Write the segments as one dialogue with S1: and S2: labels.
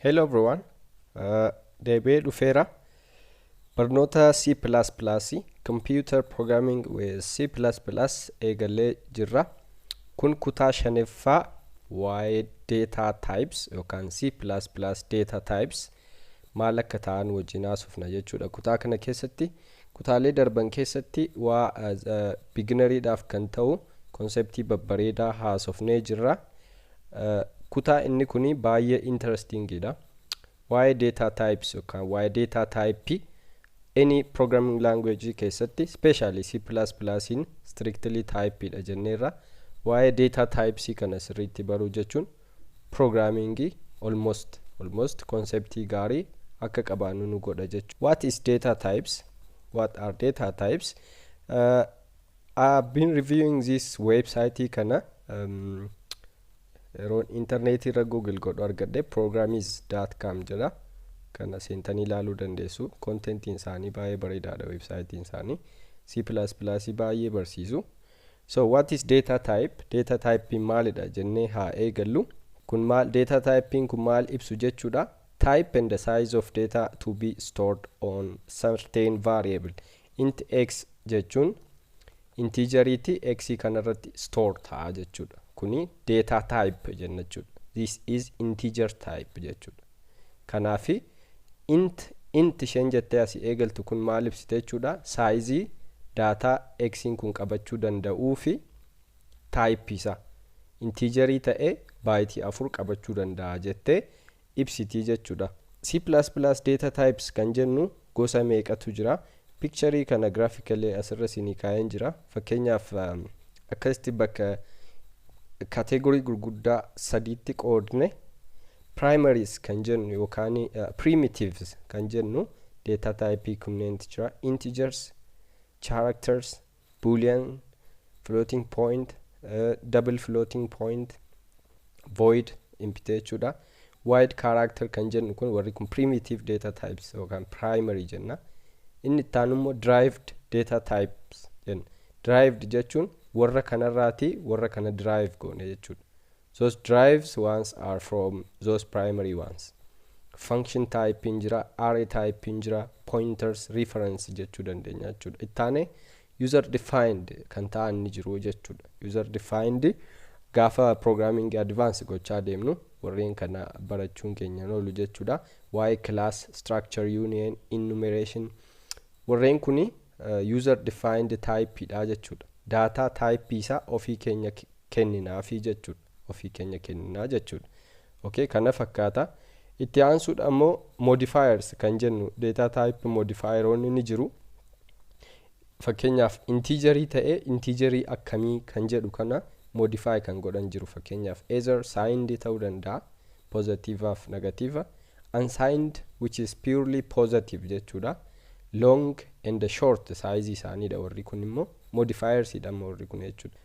S1: Hello everyone, deebi'ee dhufeera. Barnoota C++, Computer Programming with C++ eegallee jirra. Kun kutaa shanaffaa waa'ee data types yookaan C++ data types maal akka ta'an wajjin haasofna jechuudha. Kutaa kana keessatti, kutaalee darban keessatti waa beginneriidhaaf kan ta'u conceptii babbareedaa haasofnee jirra. Kutaa inni kuni baay'ee interestingidha. Waa'ee data types yookaan waa'ee data type any programming language keessatti, especially C++ in strictly type dha jenneerra. Waa'ee data types kana sirriitti baruu jechuun programming almost conceptii gaarii akka qabaannu nu godha jechuudha. What is data types? What are data types? I've been reviewing this website kana yeroon interneetii irra Google godhu argadhe, programiz.com jedha. Kana seentanii ilaaluu dandeessu. Contentiin isaanii baay'ee bareedaadha, websaayitiin isaanii. C++ baay'ee barsiisu. So what is data type? Data type maalidha jennee haa eegallu. Kun maal, data typing kun maal ibsu jechuudha? Type and the size of data to be stored on certain variable. Int x jechuun integeriiti, x kanarratti store ta'a jechuudha. Kuni data type jenna jechuudha. This is integer type jechuudha. Kanaafi int isheen jettee asii eegaltu kun maal ibsite jechuudha? Sizeii data x'n kun qabachuu danda'uu fi type isaa integerii ta'ee byteii 4 qabachuu danda'a jettee ibsitii jechuudha. C++ data types kan jennu gosa meeqatu jira? Picturii kana graphically asirra isinii kaa'een jira. Fakkeenyaaf, akkasitti bakka category gurguddaa sadiitti qoodne, primaries kan jennu yookaan primitives kan jennu data type kunneentu jira: integers, characters, boolean, floating point, double floating point, void, empty jechuudha. Wide character kan jennu kun, warri kun primitive data types yookaan primary jenna. Inni itti aanu immoo derived data types jenna. Derived jechuun warra kanarraati warra kana derive goone jechuudha. Those derived ones are from those primary ones. Function type jira, array type jira, pointers, reference jechuu dandeenya jechuudha. Ittaane user defined kan ta'an ni jiru jechuudha. User defined gaafa programming advance gochaa deemnu warreen kana barachuun keenya oolu jechuudha. Waa'ee class, structure, union, enumeration, warreen kuni user defined type dha jechuudha. Data type isaa ofii keenya kenninaafi jechuudha. Ofii keenya kenninaa jechuudha. Okay, kana fakkaata. Itti aansuudha ammoo modifiers kan jennu, data type modifieroonni ni jiru. Fakkeenyaaf, integerii ta'ee integerii akkamii kan jedhu kana modify kan godhan jiru. Fakkeenyaaf, either signed ta'uu danda'a, positiveaf negative, unsigned, which is purely positive jechuudha. Long and short size isaaniidha. Warri kun immoo modifiers dha warri kun jechuudha.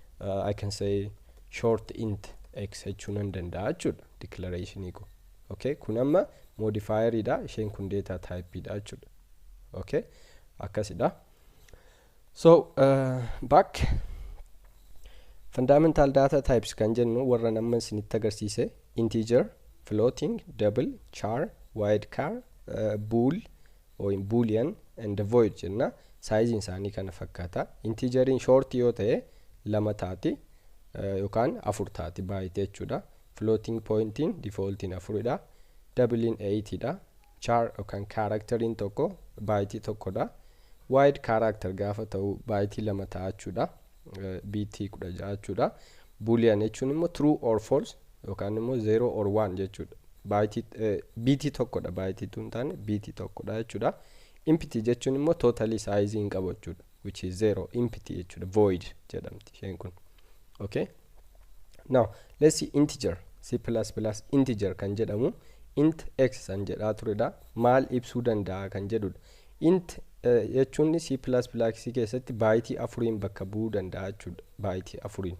S1: I can say short int x jechuu nan danda'a jechuudha declarationii ko. Okay, kun amma modifieridha, isheen kun data type dha jechuudha. Okay, akkasidha. So back fundamental data types kan jennu warra nama isinitti agarsiise: integer, floating, double, char, wide char, bool or boolean and void jenna. Sizeiin isaanii kana fakkaata. Integeriin short yoo ta'e 2 taati yookaan 4 taati byte jechuudha. Floating pointiin defaultiin afuridha. Doubleiin 8 dha. Char yookaan characteriin tokko byteii tokkodha. Wide character gaafa ta'u byteii 2 ta'a jechuudha, bitii 16 jechuudha. Boolean jechuun immoo true or false yookaan immoo 0 or 1 jechuudha. Byteii bitii tokkodha, byteii tun taane bitii tokkodha jechuudha. Empty jechuun immoo totally size hin qabu jechuudha, which is 0, empty jechuudha. Void jedhamti isheen kun. Okay, now let's see integer. C++ integer kan jedhamu int x san jedhaa turedha. Maal ibsuu danda'a kan jedhudha. Int jechuun C++ keessatti byteii 4n bakka bu'uu danda'a jechuudha. Byteii 4n,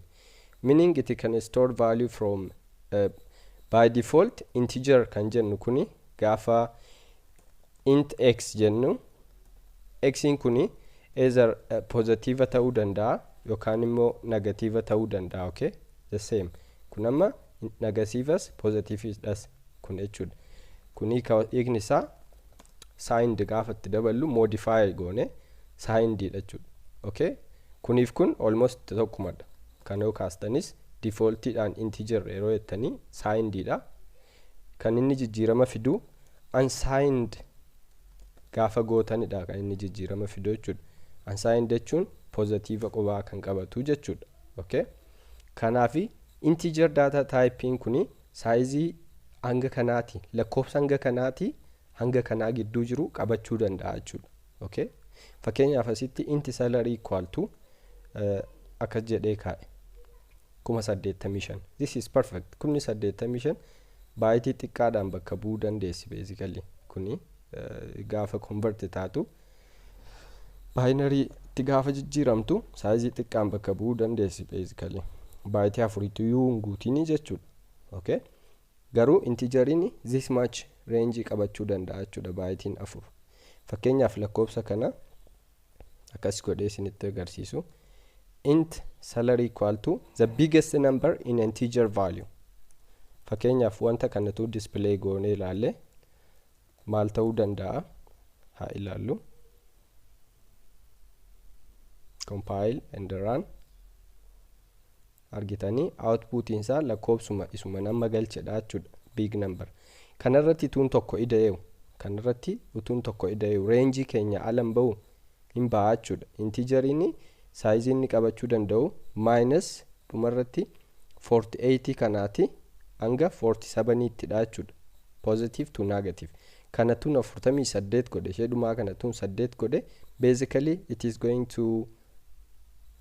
S1: meaning it can store value from by default integer kan jennu kuni, gaafa int x jennu, x'n kuni either positive ta'uu danda'a yookaan immoo negative ta'uu danda'a. Okay, the same, kun amma negativeas positiveas kun jechuudha. Kun Kun hiikni isaa signed gaafa itti daballu modify goone signed dha jechuudha. Okay? Kuniif kun almost tokkumadha. Kana yoo kaastanis defaultiidhaan integer yeroo jettanii signed dha. Kan inni jijjiirama fidu unsigned gaafa gootanidha kan inni jijjiirama fidu jechuudha. Unsigned jechuun positive qofaa kan qabatu jechuudha. Okay? Kanaafi integer data typein kuni sizeii hanga kanaati, lakkoofsa hanga kanaati hanga kanaa gidduu jiru qabachuu danda'a jechuudha. Okay? Fakkeenyaaf asitti int salary equal to akkas jedhee kaa'e 85,000. This is perfect. 85,000 byteii xiqqaadhaan bakka bu'uu dandeessi basically. Kuni gaafa convert taatu binarytti gaafa jijjiiramtu sizeii xiqqaan bakka bu'uu dandeessi basically. Byteii afuritu hin guutinii jechuudha. Okay? Garuu integeriin this much range qabachuu danda'a jechuudha byteiin 4. Fakkeenyaaf lakkoofsa kana akkas godhee isinitti agarsiisu. Int salary equal to the biggest number in integer value. Fakkeenyaaf wanta kanatu display goonee ilaalle maal ta'uu danda'a haa ilaallu. Compile and run. Argitanii outputiin isaa lakkoofsuma isuma nama galchedha jechuudha, big number. Kanarratti utuun tokko ida'eewu, kanarratti utuun tokko ida'eewu rangeii keenya alan ba'u hin ba'a jechuudha. Integeriin sizeii inni qabachuu danda'u minus dhumarratti 48 kanaati hanga 47 tti dha jechuudha. Positive to negative. Kana tun 48 godhe, ishee dhumaa kana tun 8 godhe, basically it is going to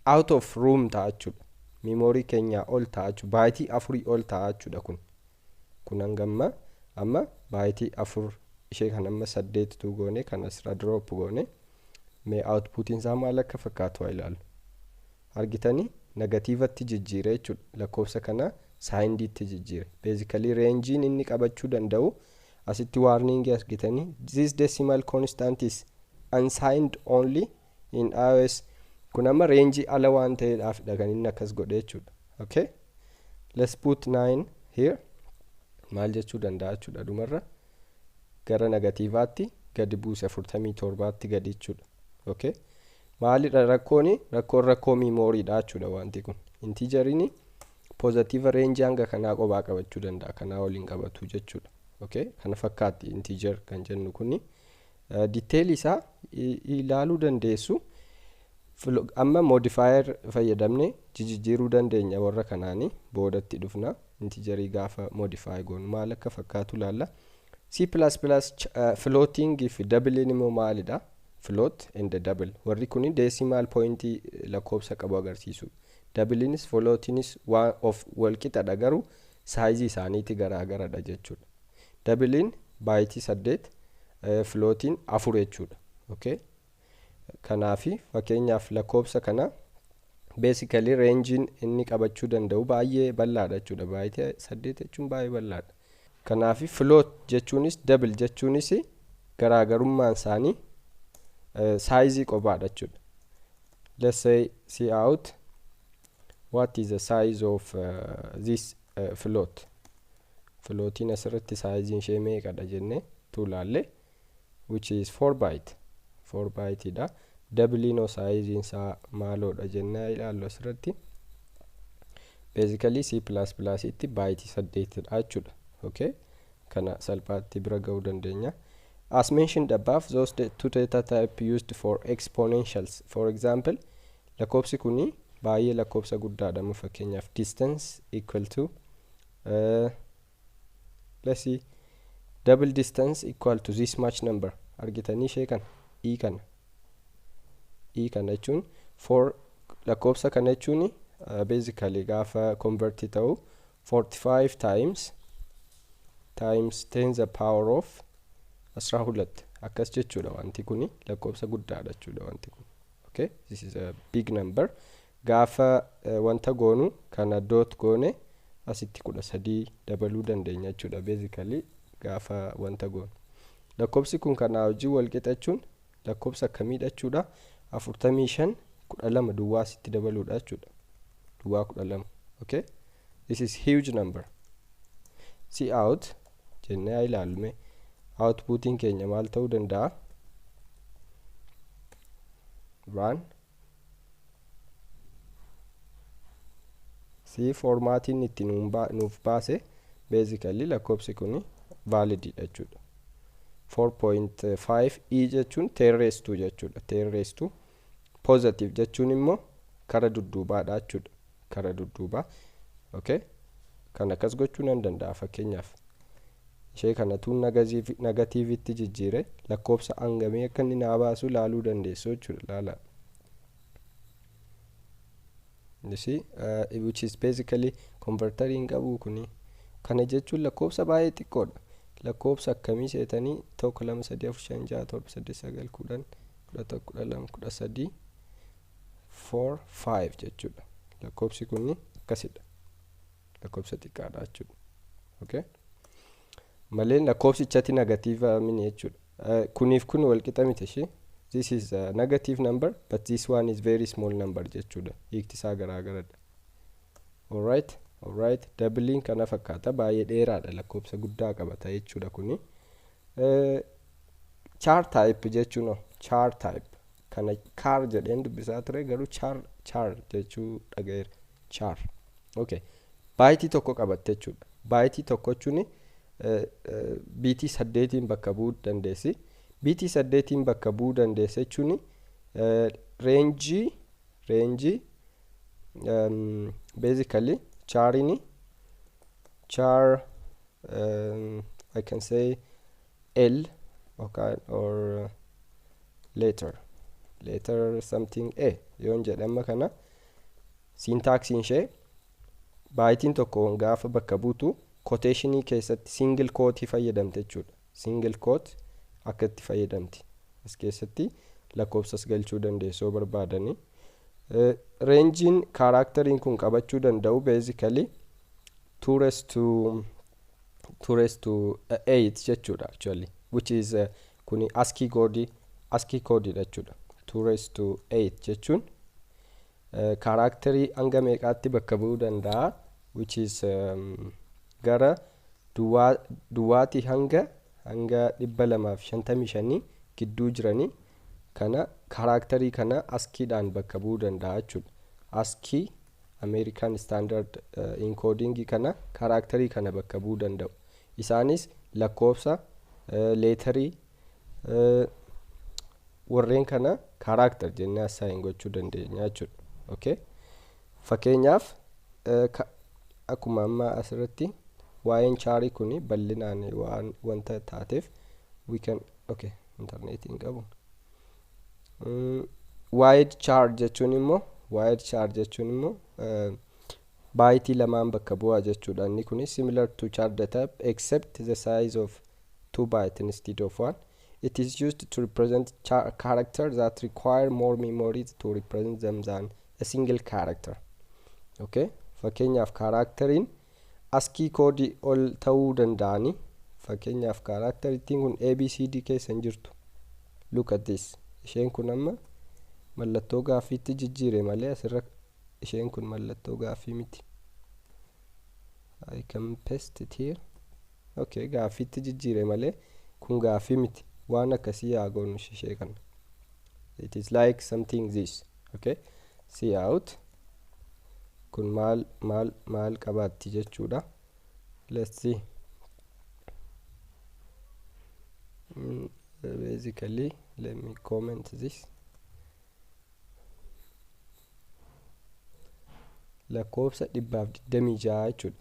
S1: out of room ta'a jechuudha. Memory keenyaa ol ta'a jechuudha. Byteii 4 ol ta'a jechuudha kun. Kun hangamma amma byteii 4 ishee kan amma 8 goone kan asirra drop goone mee outputiin isaa maal akka fakkaatu haa ilaallu. Argitanii negativeatti jijjiire jechuudha. Lakkoofsa kana signediitti jijjiire. Basically rangeiin inni qabachuu danda'u asitti warning argitanii this decimal constant is unsigned only in iOS. Kun amma rangeii ala waan ta'eedhaafidha kan inni akkas godhe jechuudha. Okay? Let's put 9 here. Maal jechuu danda'a jechuudha dhumarra gara negativeaatti gadi buuse 47tti gadi jechuudha. Okay? Maalidha rakkooni? Rakkoon rakkoo memorydha jechuudha wanti kun. Integeriin positive rangeii hanga kanaa qophaa qabachuu danda'a. Kanaa waliin qabatu jechuudha. Okay? Kana fakkaatti integer kan jennu kuni. Detail isaa ilaaluu dandeessu. Amma modifier fayyadamne jijjiiruu dandeenya warra kanaanii boodatti dhufna. Integerii gaafa modify goonu maal akka fakkaatu ilaalla. C++ floating fi doublein immoo maalidha? Float and double. Warri kuni decimal point lakkoofsa qabu agarsiisu. Doubleinis floatinis waan of wal qixadha garuu sizeii isaaniiti garaagaradha jechuudha. Doubleiin byteii 8, floatiin 4 jechuudha. Okay? Kanaafi fakkeenyaaf lakkoofsa kana basically rangeiin inni qabachuu danda'u baay'ee bal'aadha jechuudha. Byteii 8 jechuun baay'ee bal'aadha. Kanaafi float jechuunis double jechuunis garaagarummaan isaanii sizeii qofaadha jechuudha. Let's say cout what is the size of this float. Floatiin asirratti sizeiin ishee meeqadha jennee tuulaalle, which is 4 byte. 4 byte dha. Doubleiinoo sizeiin isaa maaloodha jennee ilaallu asirratti. Basically C++ itti byteii 8 dha jechuudha. Okay? Kana salphaatti bira ga'uu dandeenya. As mentioned above, those two data type used for exponentials. For example, lakkoofsi kuni baay'ee lakkoofsa guddaadha. Mu fakkeenyaaf distance equal to let's see, double distance equal to this much number. Argitanii ishee kana e kana e kana jechuun for lakkoofsa kana jechuun basically gaafa convert ta'u 45 times 10 the power of 12 akkas jechuudha. Wanti kuni lakkoofsa guddaadha jechuudha wanti kun. Okay, this is a big number. Gaafa wanta goonu kana dot goone asitti 13 dabaluu dandeenya jechuudha. Basically gaafa wanta goonu lakkoofsi kun kanaa hojii wal qixa jechuun lakkoofsa akkamiidha jechuudha? 45 12 duwwaa asitti dabaluudha jechuudha, duwwaa 12. Okay, this is huge number. Cout jennee haa ilaallume. Outputiin keenya maal ta'uu danda'a? Run. Si formaatiin itti nuuf baase basically lakkoofsi kun valididha jechuudha. 4.5 e jechuun 10 raised to jechuudha. 10 raised to positive jechuun immoo kara dudduubaadha jechuudha. Kara dudduubaa. Okay. Kan akkas gochuu nan danda'a fakkeenyaaf. Ishee kana tuun negatiivitti jijjiire lakkoofsa hangamii akka inni naa baasu laaluu dandeessu jechuudha. Laala. You see, which is basically converter hin qabu kuni. Kana jechuun lakkoofsa baay'ee xiqqoodha. Lakkoofsa akkamii seetanii 1 2 3 4 5 6 7 8 9 10 11 12 13 4 5 jechuudha. Lakkoofsi kun akkasidha. Lakkoofsa xiqqaadha jechuudha. Okay. Malee lakkoofsichatti negatiiva mini jechuudha. Kuniif kun wal qixa miti ishee. This is a negative number, but this one is very small number jechuudha. Hiikti isaa garaagaradha. Alright. Alright, doubling kana fakkaata baay'ee dheeraadha lakkoofsa guddaa qabata jechuudha kuni. Char type jechuun char type kana char jedheen dubbisaa ture garuu char jechuu dhagayeera. Char. Okay. Baayitii tokko qabatte jechuudha. Baayitii tokko jechuun biitii 8 bakka bu'uu dandeessi. Biitii 8 bakka bu'uu dandeessi jechuun reenjii basically charini char I can say L, okay, or letter something A yoon jedhama kana syntaxiin ishee baayitiin tokko gaafa bakka buutu quotationii keessatti single quote fayyadamte jechuudha. Single quote akka itti fayyadamti. As keessatti lakkoofsas galchuu dandeessoo barbaadanii. Reenjiin kaaraakteriin kun qabachuu danda'u basically 2 raised to 8 jechuudha actually, which is kuni ASCII code jechuudha. 2 raised to 8 jechuun kaaraakterii hanga meeqaatti bakka bu'uu danda'a, which is gara duwwaatii hanga 255 gidduu jiranii kana kaaraakterii kana ASCIIdhaan bakka bu'uu danda'a jechuudha. ASCII American Standard encoding kana kaaraakterii kana bakka bu'uu danda'u. Isaanis lakkoofsa leetarii warreen kana kaaraakter jennee assign gochuu dandeenya jechuudha. Okay. Fakkeenyaaf akkuma amma asirratti waa'een chaarii kuni bal'inaan waan wanta taateef we can okay interneetiin qabu. Wide char jechuun immoo baayitii lamaan bakka bu'aa jechuudha. Inni kuni similar to char data except the size of 2 bytes instead of 1. It is used to represent character that require more memory to represent them than a single character. Okay, fakkeenyaaf kaaraakteriin ASCII koodii ol ta'uu danda'ani. Fakkeenyaaf kaaraakterittiin kun ABCD keessa hin jirtu. Look at this. Isheen kun amma mallattoo gaaffiitti jijjiire malee asirra isheen kun mallattoo gaaffii miti. I can paste it here. Okay, gaaffiitti jijjiire malee kun gaaffii miti. Waan akkasii haa goonu ishee kana. It is like something this. Okay, see out. Kun maal maal maal qabaatti jechuudha. Let's see. Basically let me comment this. Lakkoofsa 126 jechuudha.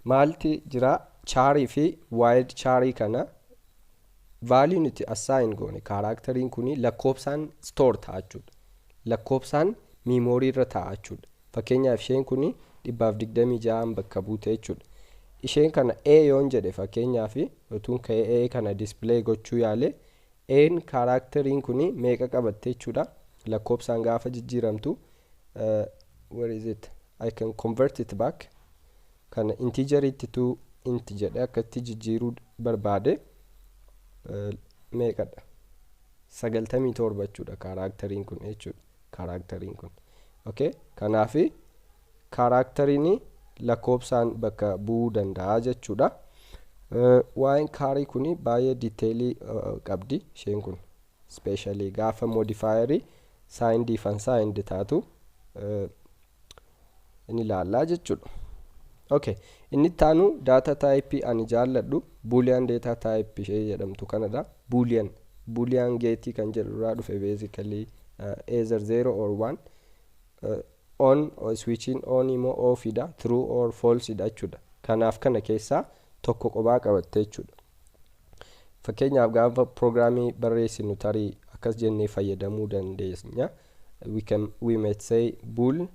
S1: Maalti jira chaarii fi wild chaarii kana value nuti assign goone kaaraakteriin kuni lakkoofsaan store ta'a jechuudha. Lakkoofsaan memory irra ta'a jechuudha. Fakkeenyaaf isheen kuni 126 bakka buute jechuudha. Isheen kana A yoon jedhe fakkeenyaaf utuun ka'ee A kana display gochuu yaale A'n kaaraakteriin kuni meeqa qabatte jechuudha. Lakkoofsaan gaafa jijjiiramtu where is it? I can convert it back. Kana integeritti to int jedhe akkatti jijjiiruu barbaade meeqadha? 97 jechuudha kaaraakteriin kun jechuudha. Kaaraakteriin kun. Okay, kanaafi kaaraakteriin lakkoofsaan bakka bu'uu danda'a jechuudha. Waa'een charii kuni baay'ee detailii qabdi isheen kun, especially gaafa modifierii signed fi unsigned taatu in ilaallaa jechuudha. Okay, inni itti aanu data type ani jaalladhu boolean data type ishee jedhamtu kanadha. Boolean gate kan jedhu irraa dhufe, basically either 0 or 1, on or switching on immoo off dha, true or false dha jechuudha. Kanaaf kana keessaa tokko qophaa qabatte jechuudha. Fakkeenyaaf, gaafa programii barreessinu tarii akkas jennee fayyadamuu dandeenya. We might say bool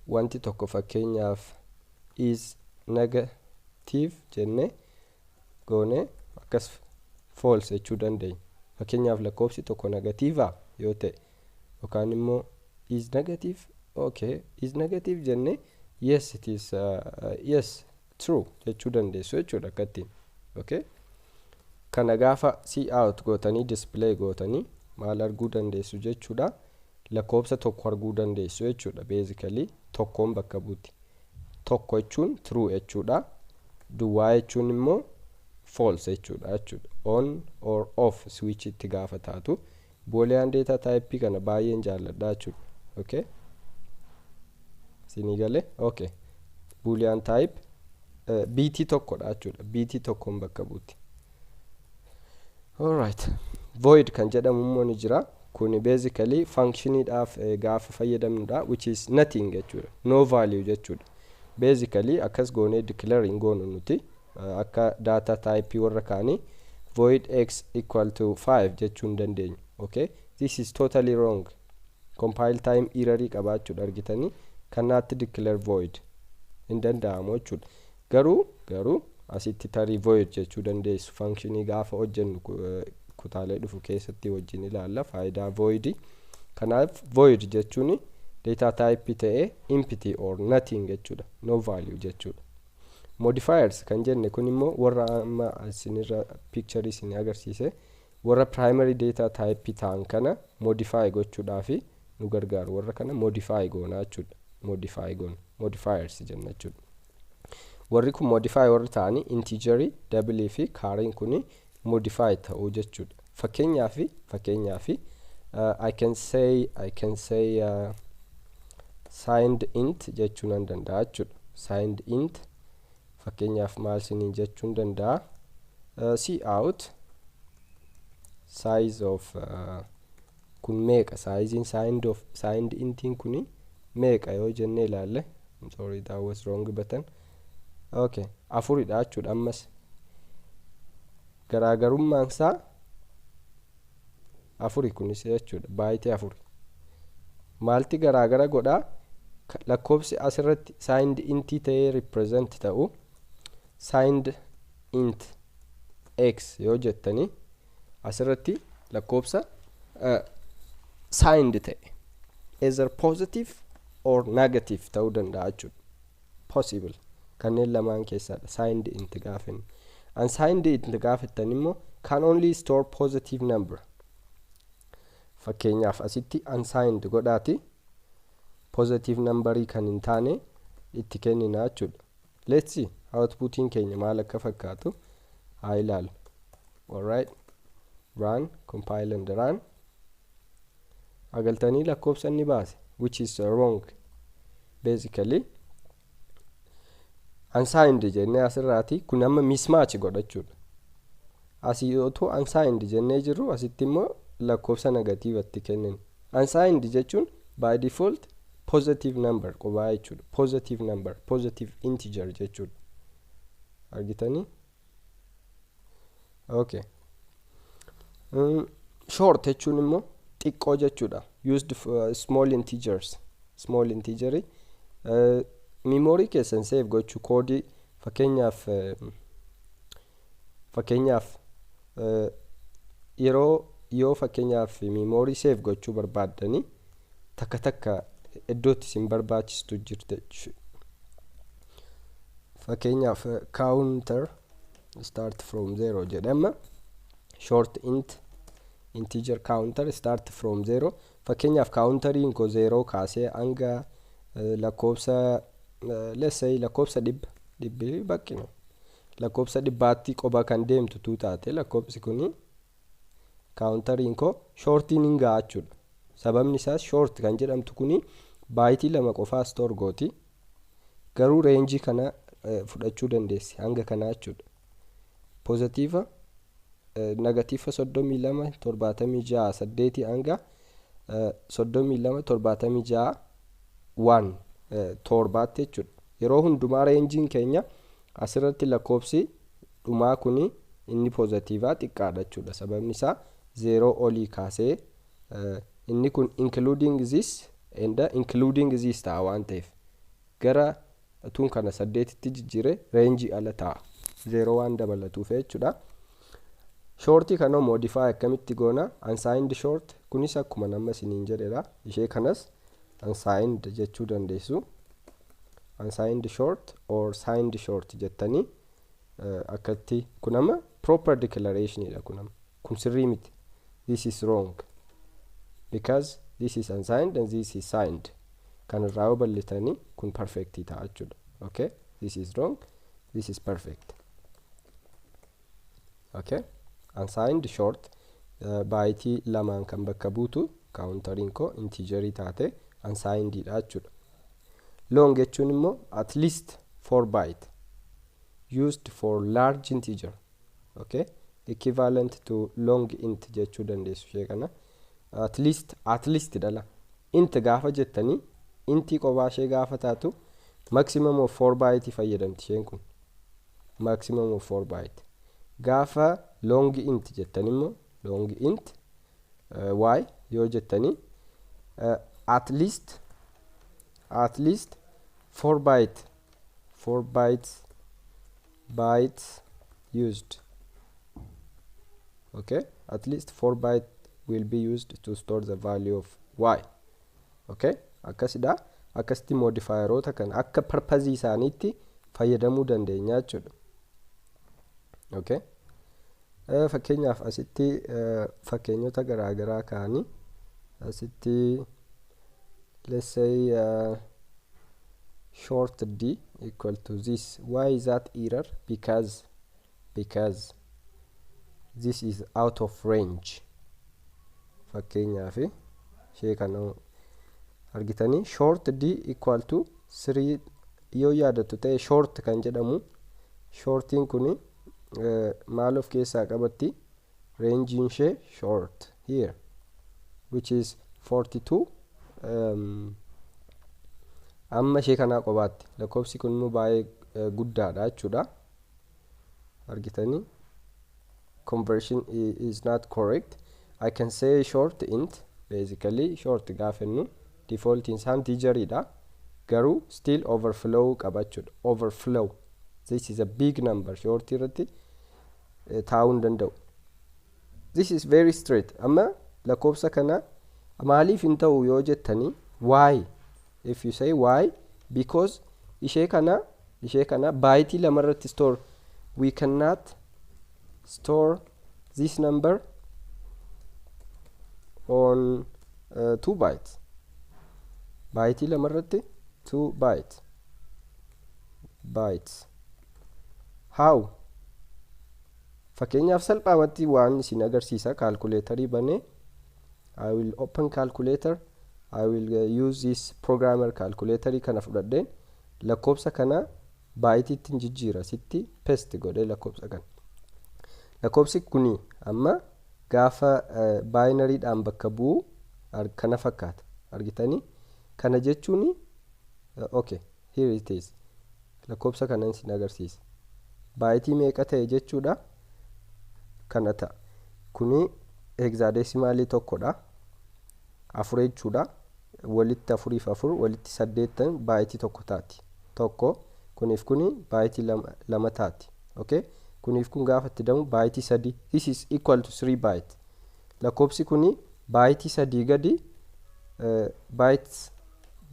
S1: wanti tokko fakkeenyaaf is negative jenne goone akkas false jechuu dandeenya. Fakkeenyaaf, lakkoofsi tokko negatiivaa yoo ta'e yookaan immoo is negative, okay, is negative jenne, yes, it is, yes, true jechuu dandeessu jechuudha akkattiin. Okay, kana gaafa cout gootanii display gootanii maal arguu dandeessu jechuudha? Lakkoofsa tokko arguu dandeessu jechuudha. Basically tokkoon bakka buuti. Tokko jechuun true jechuudha, duwwaa jechuun immoo false jechuudha. On or off switch itti gaafa taatu boolean data type kana baay'een jaalladha jechuudha. Okay, sinii galee? Okay, boolean type bitii tokkodha jechuudha, bitii tokkoon bakka buuti. Alright, void kan jedhamu immoo ni jira. Kuni basically functioniidhaaf gaafa fayyadamnudha, which is nothing jechuudha, no value jechuudha. Basically akkas goonee declaring goonu nuti akka data type warra kaanii void x equal to 5 jechuu hin dandeenyu. Okay, this is totally wrong, compile time error qabaachuudha. Argitanii, kanaatti declare void hin danda'amu jechuudha. Garuu asitti tarii void jechuu dandeessu. Functionii gaafa hojjennu kutaalee dhufu keessatti wajjin ilaalla faayidaa void. Kanaaf void jechuun data type ta'ee empty or nothing jechuudha, no value jechuudha. Modifiers kan jenne kun immoo warra amma isinirra picture isin agarsiise, warra primary data type ta'an kana modify gochuudhaaf nu gargaaru. Warra kana modify goona jechuudha, modify goona, modifiers jenna jechuudha. Warri kun modify warri ta'anii integerii, double fi chariin kun modify ta'uu jechuudha. Fakkeenyaaf I can say signed int jechuu nan danda'a jechuudha. Signed int fakkeenyaaf maal isiniin jechuun danda'a? Cout size of kun meeqa, sizeiin signed of signed intiin kun meeqa yoo jennee ilaalle, I'm sorry, that was wrong button. Okay, afuridha jechuudha. Ammas garaagarummaan isaa afuri kunis jechuudha, byteii afuri. Maalti garaagara godhaa? Lakkoofsi asirratti signed intii ta'ee represent ta'u, signed int x yoo jettanii, asirratti lakkoofsa signed ta'e either positive or negative ta'uu danda'a jechuudha. Possible kanneen lamaan keessaadha signed int gaafa. Unsigned int gaafettan immoo can only store positive number. Fakkeenyaaf, asitti unsigned godhaati positive numberii kan hin taane itti kennina jechuudha. Let's see, outputiin keenya maal akka fakkaatu haa ilaalu. Alright, run, compile and run. Agaltanii lakkoofsa inni baase, which is wrong. Basically unsigned jennee asirraati kun amma mismatch godhachuudha. Asii otoo unsigned jennee jirru asitti immoo lakkoofsa negatiivatti kennina. Unsigned jechuun by default positive number qubaa jechuudha, positive number, positive integer jechuudha. Argitanii? Okay. Short jechuun immoo xiqqoo jechuudha, used for small integers, small integer memory keessan save gochuu koodii. Fakkeenyaaf, yeroo yoo fakkeenyaaf memory save gochuu barbaaddanii takka takka iddootti isin barbaachistu jirte. Fakkeenyaaf, counter start from zero jedhama. Short int integer counter start from zero. Fakkeenyaaf, counteriin koo zero kaasee hanga lakkoofsa, let's say lakkoofsa 100 Dhibbi baqqino lakkoofsa dhibbaatti qoba kan deemtu tuu taate, lakkoofsi kuni counteriin koo shortiin hin ga'a jechuudha. Sababni isaas short kan jedhamtu kuni byteii 2 qofaa store gooti, garuu rangeii kana fudhachuu dandeessi hanga kanaa jechuudha. Positive, negative 32 76 8 hanga 32 76 1 7tti jechuudha. Yeroo hundumaa rangeiin keenya asirratti lakkoofsi dhumaa kuni inni positiveaa xiqqaadha jechuudha. Sababni isaa 0 olii kaasee inni kun including this and including this ta'a waan ta'eef, gara tuun kana 8tti jijjiire rangeii ala ta'a, 0 waan dabalatuuf jechuudha. Shortii kana modify akkamitti goona? Unsigned short kunis akkuma nama isiniin jedhedha. Ishee kanas unsigned jechuu dandeessu. Unsigned short or signed short jettanii akkatti. Kun amma proper declarationidha. Kun amma kun sirrii miti. This is wrong because this is unsigned and this is signed. Kan irraa yoo bal'itanii kun perfect ta'a jechuudha. Okay, this is wrong, this is perfect. Okay, unsigned short byteii 2n kan bakka buutu counteriin koo integerii taate unsignedidha jechuudha. Long jechuun immoo at least 4 byte, used for large integer. Okay, equivalent to long int jechuu dandeessu ishee kana. At least dhala int gaafa jettanii, intii qophaa ishee gaafa taatu maximum of 4 byte fayyadamti isheen kun, maximum of 4 byte. Gaafa long int jettan immoo, long int y yoo jettanii, at least 4 byte, 4 bytes used. Okay, at least 4 byte will be used to store the value of y. Okay, akkasidha. Akkasitti modifieroota kan akka purpose isaaniitti fayyadamuu dandeenya jechuudha. Okay, fakkeenyaaf asitti fakkeenyota garaagaraa ka'anii asitti, let's say short d equal to this. Why is that error? Because this is out of range. Fakkeenyaaf ishee kana argitanii, short d equal to 3 yoo yaadattu ta'e, short kan jedhamu, shortiin kun maal of keessaa qabatti? Rangeiin ishee short here, which is 42. Amma ishee kanaa qobaatti lakkoofsi kun immoo baay'ee guddaadha jechuudha. Argitanii, conversion is not correct. I can say short int. Basically short gaafa jennu default isaa integeriidha, garuu still overflow qaba jechuudha. Overflow, this is a big number. Short irratti taa'uu hin danda'u. This is very straight. Amma lakkoofsa kana maaliif hin ta'u yoo jettanii, why? If you say why, because ishee kana byteii lamarratti store, we cannot store this number on 2 bytes. Byteii lamarratti 2 bytes how? Fakkeenyaaf salphaamatti waan isin agarsiisa, calculatorii banee, I will open calculator. I will use this programmer calculatorii kana fudhadheen lakkoofsa kana byteiitti jijjiira. Sitti paste godhee lakkoofsa kana. Lakkoofsi kuni amma gaafa binarydhaan bakka bu'u kana fakkaata. Argitanii, kana jechuun, okay, here it is. Lakkoofsa kanan isin agarsiisa, byteii meeqa ta'e jechuudha. Kana ta'a. Kuni hexadecimalii tokkodha, afur jechuudha. Walitti afuriif afur walitti saddeettan, byteii tokko taati. Tokko kuniif kuni byteii lama taati. Okay, kuniif kun gaafa itti damu byteii 3. This is equal to 3 byte. Lakkoofsi kuni byteii 3 gadi,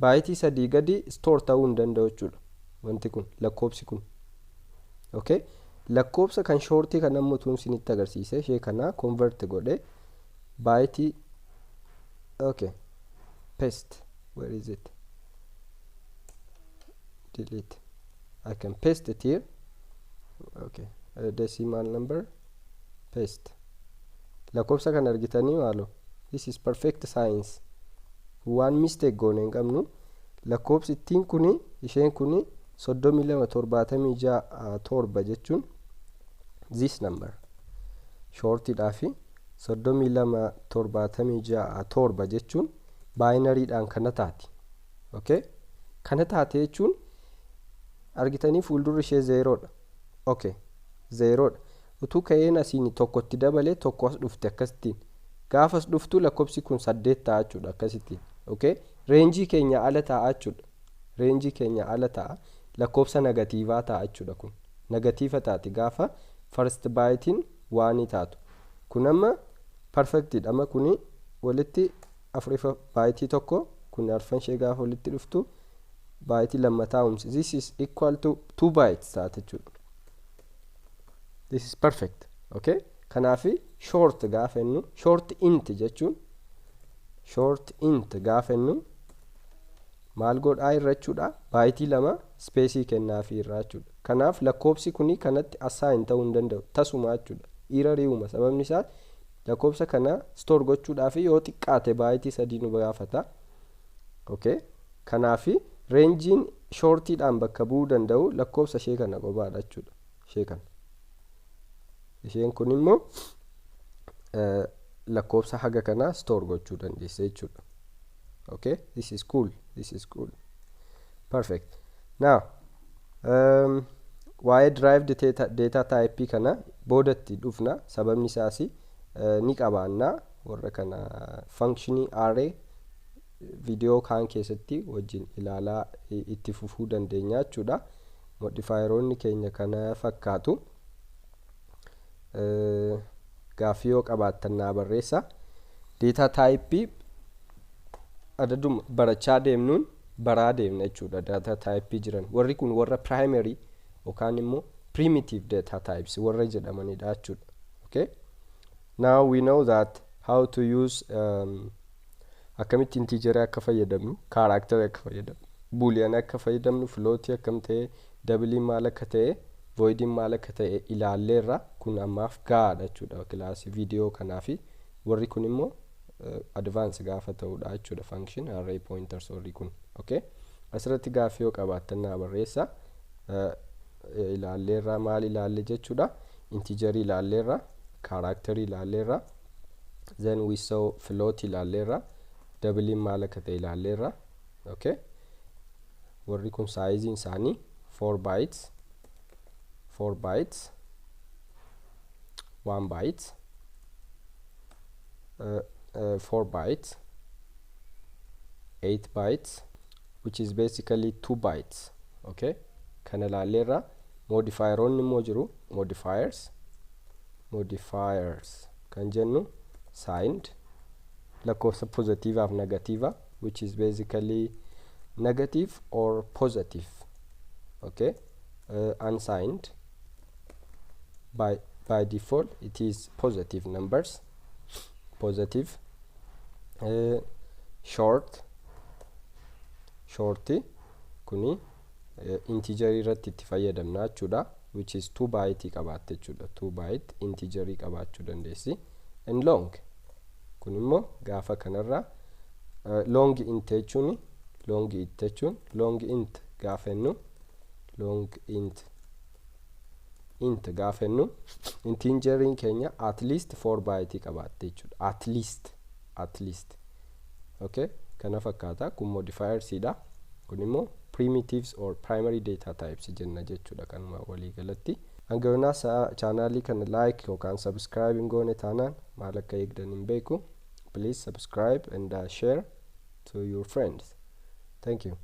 S1: byteii 3 gadi store ta'uu hin danda'u jechuudha wanti kun, lakkoofsi kun. Okay, lakkoofsa kan shortii kan ammoo tuun isinitti agarsiise, ishee kana convert godhe byteii. Okay, paste. Where is it? Delete. I can paste it here. Okay, decimal number, paste. Lakkoofsa kana argitanii maaloo, this is perfect science. Waan mistake goone hin qabnu. Lakkoofsi ittiin kuni, isheen kuni 32 76 7 jechuun this number shortiidhaa fi 32 76 7 jechuun binarydhaan kana taati. Okay, kana taate jechuun argitanii fuuldurri ishee zerodha. Okay, zerodha. Utuu ka'een asiin tokkotti dabalee tokko as dhufte, akkasittiin gaafas dhuftu lakkoofsi kun 8 ta'a jechuudha akkasittiin. Okay, range keenya ala ta'a jechuudha. Range keenya ala ta'a, lakkoofsa negative ta'a jechuudha. Kun negative taati gaafa first bytein waan taatu. Kun amma perfectidha. Amma kuni walitti afurifa byte tokko, kun arfan ishee gaafa walitti dhuftu byte lammataa uumsi. This is equal to 2 bytes taate jechuudha. This is perfect. Okay, kanaafi short gaafa jennu, short int jechuun, short int gaafa jennu maal godhaa irra jechuudha? Byte 2 space kennaafi irraa jechuudha. Kanaaf lakkoofsi kuni kanatti assign ta'uu hin danda'u tasuma jechuudha. Error uuma. Sababni isaa lakkoofsa kana store gochuudhaaf yoo xiqqaate byte 3 nu gaafata. Okay, kanaafi rangeiin shortiidhaan bakka bu'uu danda'u lakkoofsa ishee kana qofaadha jechuudha. Ishee kana, isheen kun immoo lakkoofsa haga kanaa store gochuu dandeessa jechuudha. Okay, this is cool, this is cool, perfect. Now waa'ee derived data type kana boodatti dhufna. Sababni isaas ni qabaannaa warra kana functionii array viidiyoo kaan keessatti wajjin ilaalaa itti fufuu dandeenya jechuudha. Modifieroonni keenya kana fakkaatu. Gaaffii yoo qabaattan naa barreessa. Data type adaduma barachaa deemnuun baraa deemna jechuudha. Data type jiran warri kun warra primary yookaan immoo primitive data types warra jedhamanidha jechuudha. Okay, now we know that how to use akkamitti integer akka fayyadamnu, character akka fayyadamnu, boolean akka fayyadamnu, float akkam ta'e, double maal akka ta'e, voidiin maal akka ta'e ilaalleerra. Kun ammaaf gahaadha jechuudha class viidiyoo kanaafi. Warri kun immoo advance gaafa ta'udha jechuudha, function array, pointers warri kun. Okay, asirratti gaaffii yoo qabaattan naa barreessa. Ilaalleerra. Maal ilaalle jechuudha? Integer ilaalleerra, character ilaalleerra, then we saw float ilaalleerra, double maal akka ta'e ilaalleerra. Okay, warri kun sizeiin isaanii 4 bytes, 4 bytes, 1 byte, 4 bytes, 8 bytes, which is basically 2 bytes. Okay, kana ilaalleerra. Modifieroonni immoo jiru. Modifiers, modifiers kan jennu signed lakkoofsa positiveaaf negative, which is basically negative or positive. Okay, unsigned, by default it is positive numbers, positive. Short, short kuni integer irratti itti fayyadamna jechuudha, which is 2 byte qabaatte jechuudha. 2 byte integer qabaachuu dandeessi. And long kun immoo gaafa kanarra long int jechuun, long int jechuun, long int gaafa jennu, long int, int gaafa jennu integeriin keenya at least 4 byte qabaatte jechuudha, at least, at least. Okay, kana fakkaata. Kun modifiers dha. Kun immoo primitives or primary data types jenna jechuudha kanuma walii galatti. Hanga yoonaa channelii kana like yookaan subscribe hin goone taanaan maal akka eegdan hin beeku. Please subscribe and share to your friends. Thank you.